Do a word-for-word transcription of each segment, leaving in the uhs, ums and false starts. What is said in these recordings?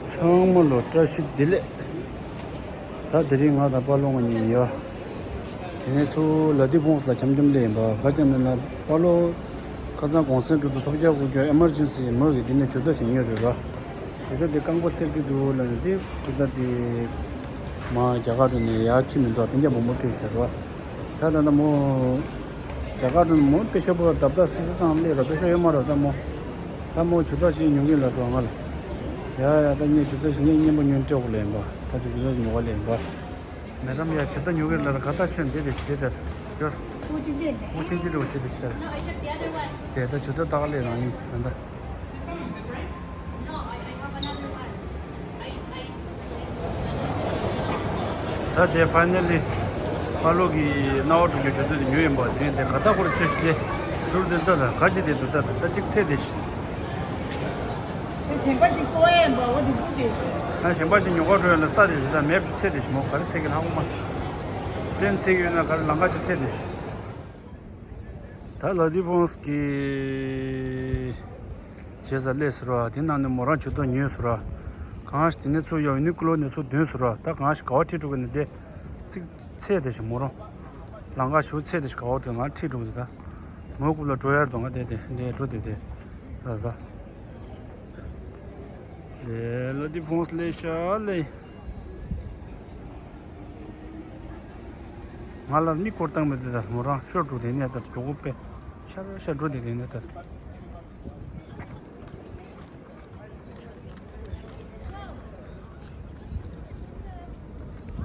ཚང་མ་ལ་བཀྲ་ཤིས་བདེ་ལེགས། ད་དེ་རིང་ང་དང་པ་ལོ་ང་གཉིས་ཡོད། དེ་ནས་ཚུར་ལ་དི་ཕོངས་ལ་འཆམ་འཆམ་སླེབས་ཡིན་པ། ག་ཅི་ཡིན་ན་པ་ལོ་ཁ་སང་གུང་སེང་འགྲོ་དུས་ཐོབ་རྒྱག་དགོས་རྒྱུ་ཨེ་མར་ཇེན་སི་མོ་གི་དེ་ནས་ཇུ་ད་ཞིག་ཉོས་རེད་ར། ཇུ་ད་དེ་རྐང་པ་འཚེར་གྱི་འདུག་ལབ་ནས། དེ་ཇུ་ད་དེ་མ་རྒྱ་གར་དུ་ནས་ཡར་ཁྱེར་མི་འདུག་སྤུན་ཀྱག་བུ་མོ་སྤྲད་ཤག་ར། ད་ད་ད་མོ་རྒྱ་གར་དུ་མོ་པེ་ཤ་པོ་རྡབ་རྡབ་སི་སི་བཏང་སླེབས་ར། པེ་ཤ་ཡོད་མ་ར། ད་མོ་ད་མོ་ཇུ་ད་ཞིག་ཉོ་གི་ལབ་སོང་ང་ལ། ཡ་ཡ། ད་ངས་ཇུ་ད་ཞིག་ངས་རྔན་པ་ཉོས་སྤྲད་དགོས་ལབ་ཡིན་པ། ད་དུ་ཇུ་ད་ཞིག་ཉོ་ག་སླེབས་ཡིན་པ། མེ་ཌམ་ཡ་ཇུ་ད་ཉོ་གི་ལབ་ར། ག་ད་ཆོན་དེ་དེ་ཞིག་དེ་དེ་ཡོད། ཨུ་ཆིན་ཅི་རེད། ཨུ་ཆིན་ཅི་རེད། ཨུ་ཆིན་དེ་ཤར། དེ་ད་ཇུ་ད་ད་ག་སླེབས་རང་ཡིན་ད། ད་དེ་ཕའི་ནལ་ལི་པ་ལོ་གི་རྣ་བ་འགྲོ་རྒྱུ་ཇུ་ད་དེ་ཉོས་ཡིན་པ། དེ་དེ་ག་ད་ཁོར་ཆོས་ཤིག་དེ་ཟུར་དེ་ད་ད་ག་ཅི་དེ་འདུག་ད་ད་ད་ཅིག་ཚེ་དེ་ཤིག་དེ་གཞན་པ་ཅིག་བཀོག་ཡས་ཡིན་པ། འོ་དེ་བུ་དེ། ང་གཞན་པ་ཞིག་ཉོ་ག་འགྲོ་ཡ་ལ་ལྟ་དེ་ཞིག་ད་མེད་ཚེ་དེ་ཞིག་མོ་ག་རེ་ཚེ་གི་ལྷག་མ་ཏྲེན་ཚེ་གི་ཡོད་ན་ག་རེ་ལམ་ཁ་ཅིག་ཚེ་དེ་ཞིག་ད་ལ་དི་ཕོངས་ཀྱི་རྗེས་ས་སླེབས་སོང་ར། དེ་ནང་ནས་མོ་རང་ཇུ་ད་ཉོས་སོང་ར། གང་ཞིག་དེ་ནས་ཚུར་ཡ་ཡུ་ནི་ཀུ་ལོ་ནས་ཚུར་འདོན་སོང་ར། ད་གང་ཞིག་ག་བ་ཁྲིད་འགྲོ་གི་ནས་དེ་ཚིག་ཚེ་དེ་ཞིག་མོ་རང་ལམ་ཁ་ཞུ་ཚེ་དེ་ཞིག་ག་བ་འགྲོ་ང་ཁྲིད་འགྲོ་གི་ད། མོའི་རྐུབ་ལ་འགྲོ་ཡར་དུ་ང་དེ་དེ་འདྲེ་འགྲོ་དེ་དེ་ད་ད། ལེ་ལ་དི་ཕོངས་ལེ་ཤ་ལེ། ང་ལ་མིག་སྐོར་བཏང་མི་འདུག་ད་མོ་རང་ཤོར་འགྲོ་དེ་ནས་ད་མགྱོགས་པོ་པས་ཤར་ཤར་འགྲོ་དེ་དེ་ནས་ད།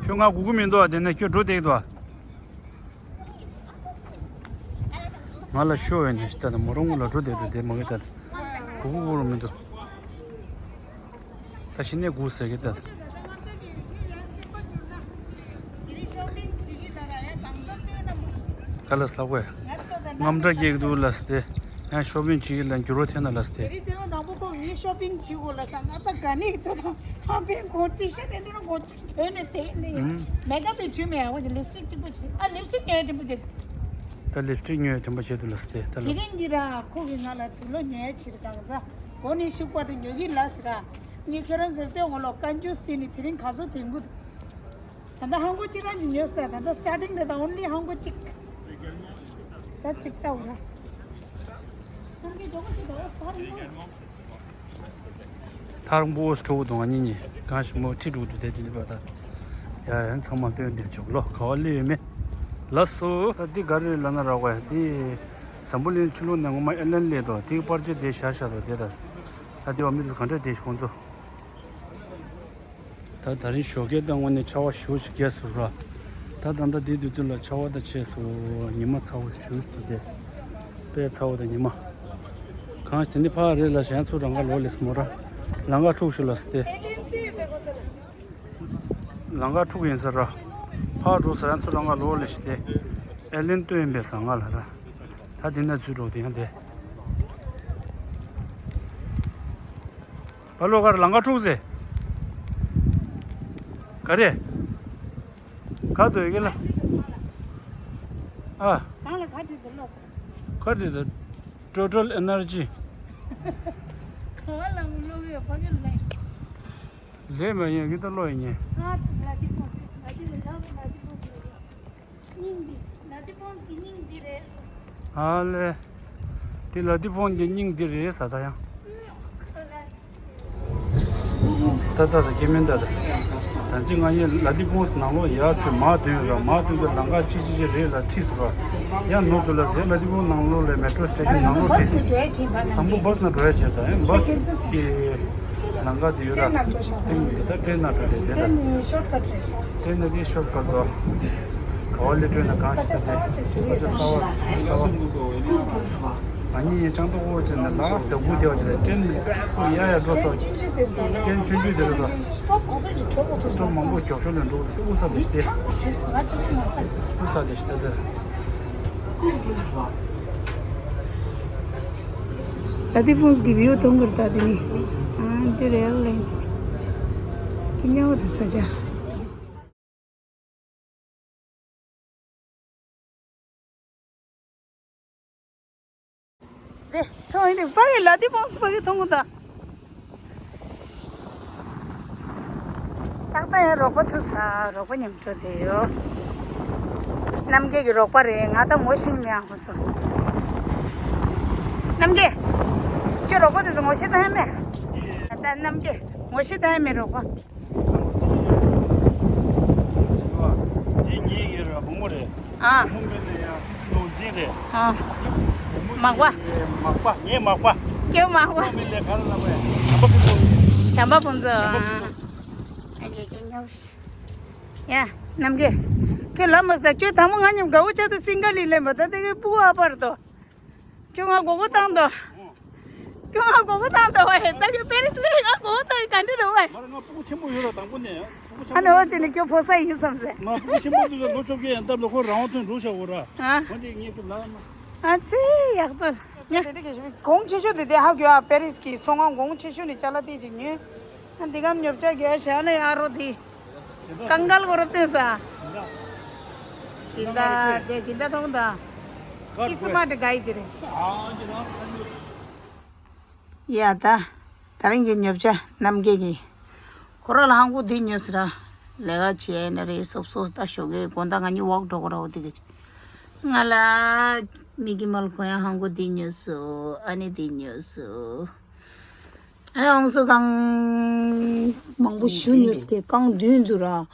ཁྱོད་ང་སྒུག་གི་མི་འདུག་ཨ། དེ་ནས་ཁྱོད་འགྲོ་དེ་འདུག་ཨ། ང་ལ་ཤོ་ཡོད་ནས་ཤི་ད་ད་མོ་རང་ངུ་ལ་འགྲོ་དེ་འདུག་དེ་མ་གི་ད་སྒུག་གི་སྒུག་རུ་མི་འདུག་ད་ཤི་ནས་སྒུག་ཟེར་གི་ད། ག་ལ་ལྷག་པས། རྔམ་སྒྲ་སྐྱེ་གི་འདུག་ལ་སྟེ། ཡང་ཤོ་པིང་བྱེད་ཀྱི་ལ་འགྱུར་བ་ཐེབས་ན་ལ་སྟེ། དེ་རིང་དེ་བ་དང་པོ་ཁོ་ངའི་ཤོ་པིང་བྱེད་དགོས་ལ་ས་ང་ད་ག་ནས་ད་དང་ཧ་པེ་ཁོ་ཏི་ཤ་ནས་འགྲོ་ན་ཁོ་གཅིག་དོན་ནས་དེ་ནས་ཨུམ། མེ་ཀ་པི་བྱུས་མེད་ཨ། ཁོ་ལིབ་སི་ཊིག་གཅིག་པོ་བྱེད། ཨ་ལིབ་སི་ཊིག་ཉོས་དྲན་པོ་བྱེད། ད་ལིབ་སི་ཊིག་ཉོས་དྲན་པོ་བྱེད་དུ་ལ་སྟེ་ད་ལ། དེ་རིང་གི་ར་ཁོ་གི་ང་ལ་དུག་ལོག་ཉོས་ཕྱིར་གང་ཚ་གོ་ནས་ཤུག་པ་དུ་ཉོ་གི་ལ་སི་ར། ངས་ཁྱོད་རང་ཟེར་ཏེ་འོ་ལོ་ཀན་ཇུས་དེ་ནི་དེ་རིང་ག་ཚོད་དེ་འགུ་འདུག་ད་ལྟ་ཧང་གོ་གཅིག་རང་གཅིག་ཉོས་ས། ད་ལྟ་སི་ཊར་ཊིང་རེད། ད་ཨོན་ལི་ཧང་གོ་གཅིག་ད་གཅིག་ལྟ་འོ་ར། ཐར་འགོ་ཞིག་འགྲོ་འོ་ཐར་འགོ། ཐར་འགོ་ཞིག་འགྲོ་འོ་དུང་ང་གཉིས་གཉིས་གང་ཞིག་མོ་ཁྲིད་འགྲོ་འདུག་དེ་དེ་ལི་པ་ད། ཡ་ཡ་ཚང་མ་སྟོན་འདེབས་ཆོག་ལོ་ག་བ་ལི་ཡོད་མེད། ལགས་སོ། ད་འདི་ག་རེ་ལབ་ན་རག་པ་ཡ། འདི་འཛམ་བུ་གླིང་ཕྱི་ལོགས་ནས་ངོ་མ་ཨེ་ལན་སླེབས་དོ། དེ་པར་ཆས་དེ་བཞག་བཞག་དོ་དེ་ད། ད་འདི་བ་མི་འདུག་ག་འདྲ་དེ་ཞིག་ཁོང་ཚོ། ད་ད་རིང་ཞོགས་ཀས་ད་དངོས་གནས་ཆར་པ་ཞེ་པོ་ཅིག་རྒྱག་སོང་ར། ད་ད་ལྟ་དེའི་དུས་ཚོད་ལ་ཆར་པ་ད་ཆད་སོང་། ཉི་མ་ཚ་པོ་ཞེ་པོ་ཅིག་འདུག་དེ། དཔེ་ཚ་པོ་དང་ཉི་མ། གང་དེ་འདི་ཕར་རེད་ལ་གཞན་ཚོ་རང་ག་ལོག་ལས་སོང་མོ་ར། ལམ་ཁ་འཁྲུག་ཤོག་ལ་སྟེ། ལམ་ཁ་འཁྲུག་ཡིན་ས་ར། ཕར་འགྲོ་ས་ཡང་ཚོ་རང་ག་ལོག་ལས་ཤི་སྟེ། ཨེ་ལན་སྟོན་པའི་ཟང་ང་ལ་ར། ད་དེ་ན་ཚུར་འགྲོ་དེ་ཡང་དེ། ཨ་ལོ་གར་ལམ་ཁ་འཁྲུག་ཟེ། ག་རེ། ག་དོ་ཡི་གེ་ལ། ཨ། གང་ལ་ག་བྲིས་འདུག་ལོ། ག་བྲིས་འདུག Total Energy། ག་བ་ལ་ངུ་ལོ་གི་ཡོད་པ་གི་ལ། ལས་མ་ཡིན་གི་ད་ལོ་ཡིན་ཉེ། ཨ་ལ་ཏི་ཕོངས་ལ་ཏི་ལ་ལ་ཏི་ཕོངས། སྙིང་འདི། ལ་ཏི་ཕོངས་ཀྱི་སྙིང་འདི་རེད། ཨ་ལེ། དེ་ལ་ཏི་ཕོངས་ཀྱི་སྙིང་འདི་རེད་ཟ་ད་ཡང་། ད་ད་ད་སྐྱེ་དམན་ད་ད། ད་ཅི་ང་ཡི་ལ་ཏི་ཕོངས་ནང་ལོགས་ཡར་ཚུར་མར་ཐོན་ར། མར་ཐོན་དུས་ལམ་ཁ་ཅི་ཅི་ཅི་རེད་ལ་ཁྲིད་སོང་ར། ཡང་ནོར་དུ་ལ་ཟེར་ལ་ཏི་ཕོངས་ནང་ལོགས་ལ་མེ་ཊོ་སི་ཊེ་ཤན་ནང་ལོགས་ཁྲིད། བཟང་པོ་བྷ་སི་ནང་འགྲོ་ཡ་བྱེད་ད་ཡང་བྷ་སི་གི། ལམ་ཁ་དེ་ཡོད་ར། ཏིང་འདི་ད་ཏྲེན་ནང་འགྲོ་རེད་དེ་ད། ཏྲེན་ནི་ཤོར་ཀ་ཊི་རེད་ཤག་ཏྲེན་ནི་དེ་ཤོར་ཀ་ཊི་དོ། ག་བ་ལི་ཏྲེན་ན་གང་ཞིག་ད་ས་ཆ་གསར་པ་ས་ཆ་གསར་པ། ང་གཉིས་ཡི་ཅང་ཏོག་འོ་ཅན་ན་ལ་སྟེ་དགུ་དེ་བ་ཅན་ན་ཏྲེན་ནི་པད་ཁོ་ཡ་ཡ་འགྲོ་སོ། ཏྲེན་ཆུང་ཆུང་དེ་རེད་དོ། སི་ཊོབ་མང་པོ་མགྱོགས་ཤོས་ལ་འགྲོ་དུས་དབུ་ས་དེ་ཤི་སྟེ། དབུ་ས་དེ་ཤི་སྟེ་དེ། ད་དེ་ཕོངས་ཀྱི་བིའུ་མཐོང་གི་རེད་ད་དེ་ནི། ཨ་འདི་རེད་ལན་ཅི། དེ་མཉམ་དུ་ས་ཆ། དེ་ཚོ་ཡིན་ནི་ཕ་གི་ལ་དེ་ཕོངས་ཕ་གི་མཐོང་གི་ད། ཏག་ཏག་ཡང་རོགས་པ་ཐུག་ས་རོགས་པ་མཉམ་འགྲོ་དེ་ཡོད། རྣམ་རྒྱལ་གྱི་རོགས་པ་རེད། ང་ད་ངོ་ཤེས་མེད་ཨ་ཁོ་ཚོ། རྣམ་རྒྱལ། ཁྱོད་རོགས་པ་དེ་ཚོ་ངོ་ཤེས་ད་ཡང་མེད། ད་རྣམ་རྒྱལ་ངོ་ཤེས་ད་ཡང་མེད་རོགས་པ། དེ་ངའི་ཡེ་ར་བུ་མོ་རེད། ཨ། བུ་མོ་མིན་ལ་ཡང་ནོར་འཛིན་རེད། ཨ། མག་པ། མག་པ། ངའི་མག་པ། ཁྱོད་མག་པ། བུ་མོ་མིན་ལ་ག་རེ་ལབ་པ་ཡ། བྱམས་པ་ཕུན་ཚོགས། བྱམས་པ་ཕུན་ཚོགས། བྱམས་པ་ཕུན་ཚོགས། ཨ་ཡེ་ཁྱོད་ཉོབ་ཤི། ཡ། རྣམ་རྒྱལ། ཁྱོད་ལབ་མ་ཟ། ཁྱོད་དང་པོ་ང་མཉམ་དགའ་བོ་ཆགས་དུས་སིང་ག་ལི་ལེན་པ་ད་དེ་གའི་སྤུ་གུ་ཨ་ཕར་དོ། ཁྱོད་ང་མགོ་སྐོར་བཏང་དོ། ཁྱོད་ང་མགོ་སྐོར་བཏང་དོ་བས། ད་ཁྱོད་པེ་རི་སི་ལས་ང་མགོ་སྐོར་བཏང་ག་འདྲ་རེད་བས། ང་ལ་ང་སྤུ་གུ་ཆེན་པོ་ཡོད་ལ་དང་པོ་ནས་སྤུ་གུ་ཆེན་ཨ་པོ་ནོ་ཅི་ནི་ཁྱོད་ཕོ་ས་ཡིན་བསམ་ཟེ། ང་སྤུ་གུ་ཆེན་པོ་འདུག་ལ་ལོ་བཅོ་བརྒྱད་ཡན་འདབ་ལ་ཁོ་རང་དབང་ཐོན་འགྲོ་ཤག་འོ་ར། ཨ། འོན་ཏེ་ངས་ཁྱོད་ལ་ཨ་ཙི་ཡག་པོ། ཉ། དེ་དེ་གོང་ཆེ་ཤོས་དེ་དེ་ཧ་གོ་ཨ། པེ་རི་སི་གི་ཚོང་ཁང་གོང་ཆེ་ཤོས་ནི་ཅ་ལག་དེ་ཅིག་ཉོས། ཨ་འདི་གམ་ཉོ་ཆ་གི་ཨ་ཞ་ནི་ཨ་རོ་དེ། ཀང་ཀལ་གོ་རོ་ཏེ་ས། སྦྱིན་བདག་དེ་སྦྱིན་བདག་མཐོང་དང་། ཁི་སི་མ་ཏི་ག་ཡི་དེ་རེད། ཡ་ད། ད་རིང་གི་ཉོ་ཆ་རྣམ་རྒྱལ་གི། ཁོ་ར་ལ་ཧང་གོ་དེ་ཉོས་ཟེར་ར། ལས་ཀ་བྱས་ན་རེད་སོབ་སོབ་ད་ཞོགས་ཀས་དགོང་དག་ང་གཉིས་ཝོག་འགྲོ་གོ་ར་འོ་དེ་གི། ང་ལ་མི་གི་མལ་ཁོ་ཡང་ཧང་གོ་དེ་ཉོས་སོ། ཨ་ནི་དེ་ཉོས་སོ། ཨ་ནི་ཨང་སོ་གང་མང་པོ་ཞུ་ཉོས་ཀྱི་རྐང་བདུན་འདུག་ར།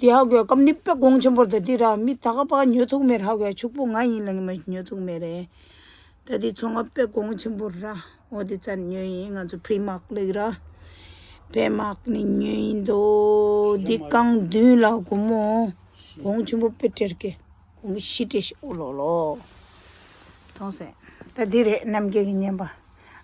དེ་ཧ་གོ་ཡ་སྐམ་ནི་དཔེ་གོང་ཆེན་པོ་རེད་ད་དེ་ར། མི་ད་ག་པ་ཉོ་ཐུག་མེད་ར། ཧ་གོ་ཡ་ཕྱུག་པོ་ང་ཡིན་ལ་ངས་མ་ཉོ་ཐུག་མེད་རེད། ད་དེ་ཚོང་ཁང་དཔེ་གོང་ཆེན་པོ་ར། འོ་དེ་ཙར་ཉོས་ཡིན། ང་ཚོ་ཕི་རི་མག་ལེགས་ར། ཕེ་མག་ནི་ཉོས་ཡིན་དོ། དེ་རྐང་བདུན་ལ་སྒོར་མོ་གོང་ཆེན་པོ་དཔེ་སྤྲད་ཀྱི། གོང་ཤི་ཏེ་ཤི་ཨོ་ལོ་ལོ། མཐོང་སོང་། ད་འདི་རེད་རྣམ་རྒྱལ་གྱི་བརྙན་པ།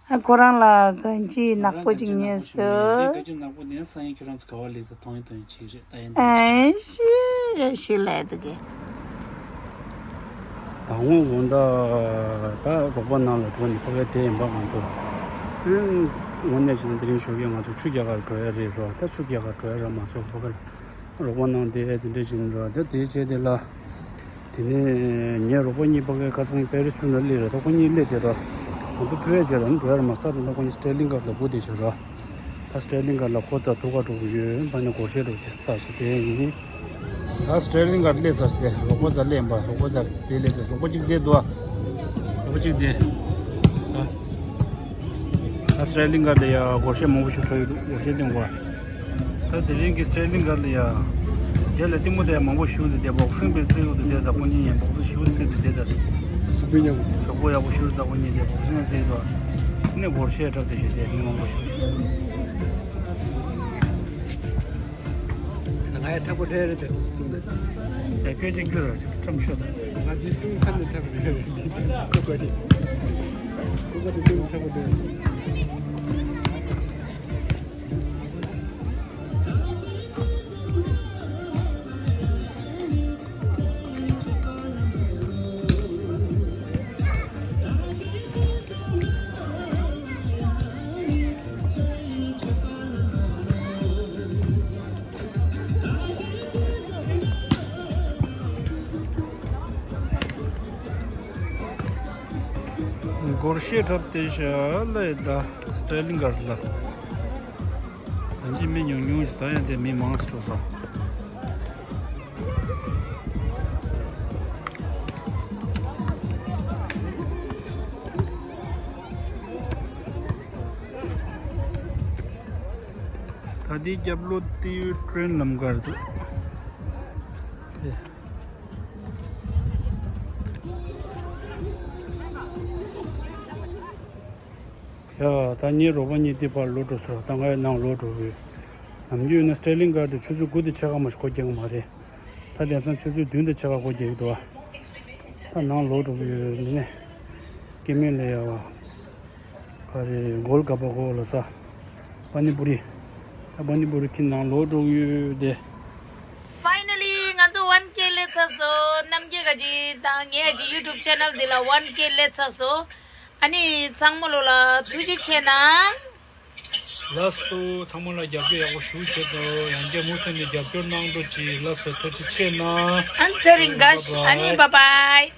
ཨ་ཁོ་རང་ལ་ག་ཅི་ནག་པོ་ཅིག་ཉོས་སོང་། ཁ་ཅིག་ནག་པོ་ནས་ས་ཡིན། ཁྱོད་རང་ཚོ་ག་བ་ལས་ད་མཐོང་ཡིན་མཐོང་ཡིན་ཅིག་རེད་ད་ཡིན་ད། ཨེ་ཤི་ཤི་ལས་འདུག་གི། ད་དངོས་དགོང་དག་ད་རོགས་པ་ནང་ལ་འགྲོ་ནས་ཕ་གི་དེ་ཡིན་པ་ང་ཚོ། ཨིན། དངོས་གནས་བྱས་ན་དེ་རིང་ཞོགས་ཀས་ང་ཚོ་ཆུ་རྒྱག་གར་འགྲོ་ཡ་རེད་རོ། ད་ཆུ་རྒྱག་གར་འགྲོ་ཡ་ར་མ་སོང་ཕ་གི་ལ། རོགས་པ་གནང་དེ་དེ་འདྲ་བྱིན་འགྲོ་དེ་དེ་བྱས་དེ་ལ། དེ་ནས་ངའི་རོགས་པ་གཉིས་ཕ་གིའི་ཁ་སང་པེ་རི་ཆུ་ནང་སླེབས་རེད། ད་ཁོ་གཉིས་སླེབས་དེ་ད་ང་ཚོ་ཐུག་ཡ་བྱས་ར་ནི་འགྲོ་ཡ་ར་མ་སྟབས་དེ་ད་ཁོ་གཉིས་སི་ཊེ་ལིང་ག་ལ་སྒུག་བསྡད་བྱས་ར། ད་སི་ཊེ་ལིང་ག་ལ་ཁོ་ཚ་ཐུག་ག་འགྲོ་གི་ཡོད། ཕ་ནི་སྒོར་གཞས་འགྲོ་དེ་ལྟ་ཞིག་དེ་ཡིན། ད་སི་ཊེ་ལིང་ག་སླེབས་ཚར་ཞིག་དེ་རོགས་པ་ཚ་སླེབས་པ་རོགས་པ་ཚ་དེ་སླེབས་ཚར་རོགས་པ་གཅིག་བསྡད་འདུག་ཨ། རོགས་པ་གཅིག་བསྡད། ད་སི་ཊེ་ལིང་ག་ལ་ཡ་སྒོར་གཞས་མང་པོ་ཞིག་འཁྲབ་ཡོད་འདུག་སྒོར་གཞས་སྟོན་དགོས། ད་དེ་རིང་གི་སི་ཊེ་ལིང་ག་ལ་ཡ། དེ་ལ་ལྟད་མོ་དེ་མང་པོ་ཞིག་འདུག་དེ་བོག་སིང་པའི་རྩེ་འུ་འདུག་དེ་ད་ཁོ་གཉིས་ཡན་བོག་སིང་ཞིག་རྩེ་འདུག་དེ་ད། སུ་པི་ཉག་གཟུགས་པོ་ཡག་པོ་ཞིག་ད་ཁོ་གཉིས་དེ་བོག་སིང་རྩེ་འདུག་ནི་སྒོར་གཞས་འཁྲབ་དེ་ཞིག་དེ་མི་མང་པོ་ཞིག་ང་ཡ་ཐག་པོ་འདྲ་རེད་དེ། ཡ་ཁྱོད་ཅིག་ཁྱོད་ར་ཅིག་ཁྲམ་ཤོད་དང་། ང་ཚོའི་ཀྲུང་ཁ་ནས་ཐག་པོ་འདྲ་རེད། ཀྲུང་གོ་དེ། ཀྲུང་གོ་དེ་ཀྲུང་ཐག་པོ་འདྲ་རེད། སྒོར་གཞས་འཁྲབ་དེ་ཤ་ལ་ཡི་ད་སི་ཊེ་ལིང་ག་ལ། ད་ཅི་མི་ཉུང་ཉུང་ཞིག་ད་ཡང་དེ་མི་མང་སི་འགྲོ་ས། ད་ལྟའི་རྒྱབ་ལོགས་ཏེའུ་ཀྲེན་ལམ་ཁར་འདུག་ཡ། ད་ངའི་རོགས་པ་གཉིས་དེ་ཕར་ལོག་འགྲོ་ཟེར་བ། ད་ང་ཡང་ནང་ལོག་འགྲོ་གི་ཡོད། ནམ་རྒྱུན་ཡིན་ན་སི་ཊེ་ལིང་ག་དེ་ཆུ་ཚོད་དགུ་དང་ཕྱེད་ཀ་མ་ཞིག་སྒོ་རྒྱག་གི་མ་རེད། ད་དེང་སང་ཆུ་ཚོད་བདུན་དང་ཕྱེད་ཀ་སྒོ་རྒྱག་གི་འདུག་བ། ད་ནང་ལོག་འགྲོ་གི་ཡོད། མི་ནས་སྐྱེ་དམན་ལ་ཡ་བ། ག་རེ་གོལ་ག་པ་གོ་ལ་ས། པ་ནི་པུ་རི། ད་པ་ནི་པུ་རི་ཁྱེར་ནང་ལོག་འགྲོ་གི་ཡོད་དེ། ཕའི་ནལ་ལི་ང་ཚོ་ཝན་ཀེ་སླེབས་ཚར་སོང་། རྣམ་རྒྱལ་ག་ཅི་དང་ངའི་ཨ་ཅི་ཡུ་ཊུབ་ཆེ་ནལ་འདི་ལ་ཝན་ཀེ་སླེབས་ཚར་སོང་། ཨ་ནི་ཚང་མ་ལོ་ལ་ཐུགས་རྗེ་ཆེ་གནང་། ལགས་སོ། ཚང་མ་ལ་རྒྱབ་སྐྱོར་ཡག་པོ་ཞེ་པོ་བྱེད་དོ། ཡང་བསྐྱར་མུ་མཐུད་ནས་རྒྱབ་སྐྱོར་གནང་རོགས་གྱིས། ལགས་སོ། ཐུགས་རྗེ་ཆེ་གནང་། ཨ་ཚེ་རིང་དགའ་ཤོག་ཨ་ནི་བཱའི་བཱའི།